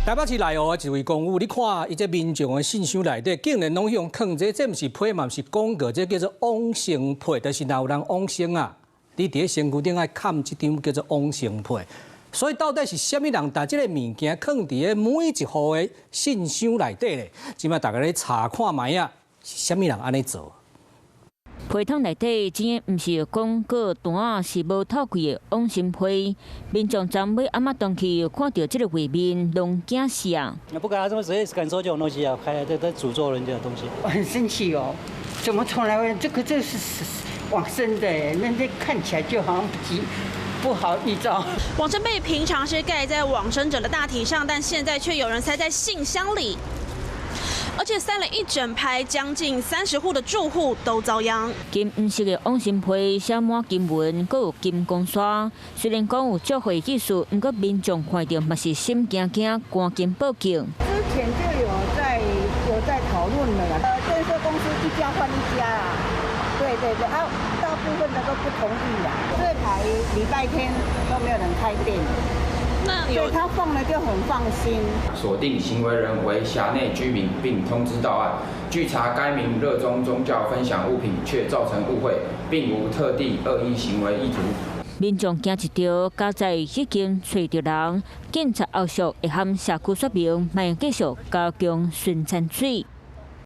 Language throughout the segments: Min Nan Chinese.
台北市內湖的一位公寓，你看伊這民眾的信箱內底，竟然攏予人囥這，這毋是批嘛，毋是廣告，這叫做往生批，就是若有人往生啊，你佇咧身軀頂愛崁這張叫做往生批。所以到底是啥物人共這个物件囥佇咧每一戶的信箱內底咧？這擺大家咧查看覓啊，是啥物人按呢做？批桶內底真的毋是廣告單，是無透氣的往生批。民眾昨尾暗仔當去看著這个畫面，攏驚死啊！那不敢這麼直接感受這種東西啊，還在詛咒人家的東西。我很生氣哦，怎麼從來會這個這是往生的？那這看起來就好像不吉不好預兆。往生被平常是蓋在往生者的大體上，但現在卻有人塞在信箱裡。而且塞了一整排，將近30戶的住戶都遭殃。金黃色的往生批寫滿經文，閣有金剛砂。雖然講有祝賀意思，毋過民眾看著嘛是心驚驚，趕緊報警。之前就有在討論了啦。建設公司一家換一家啊。對對對，啊，大部分的都不同意啦。這排禮拜天都沒有人開店。所以他放了就很放心。鎖定行為人為轄內居民，並通知到案。據查，該名熱衷宗教分享物品，卻造成誤會，並無特定惡意行為意圖。民眾驚一著，佳哉已經揣著人，警察後續會向社區說明，嘛繼續加強巡查水。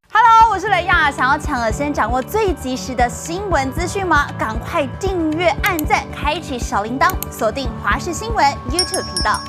Hello，我是雷亞，想要搶先掌握最及時的新聞資訊嗎？趕快訂閱、按讚、開啟小鈴鐺，鎖定華視新聞 YouTube 頻道。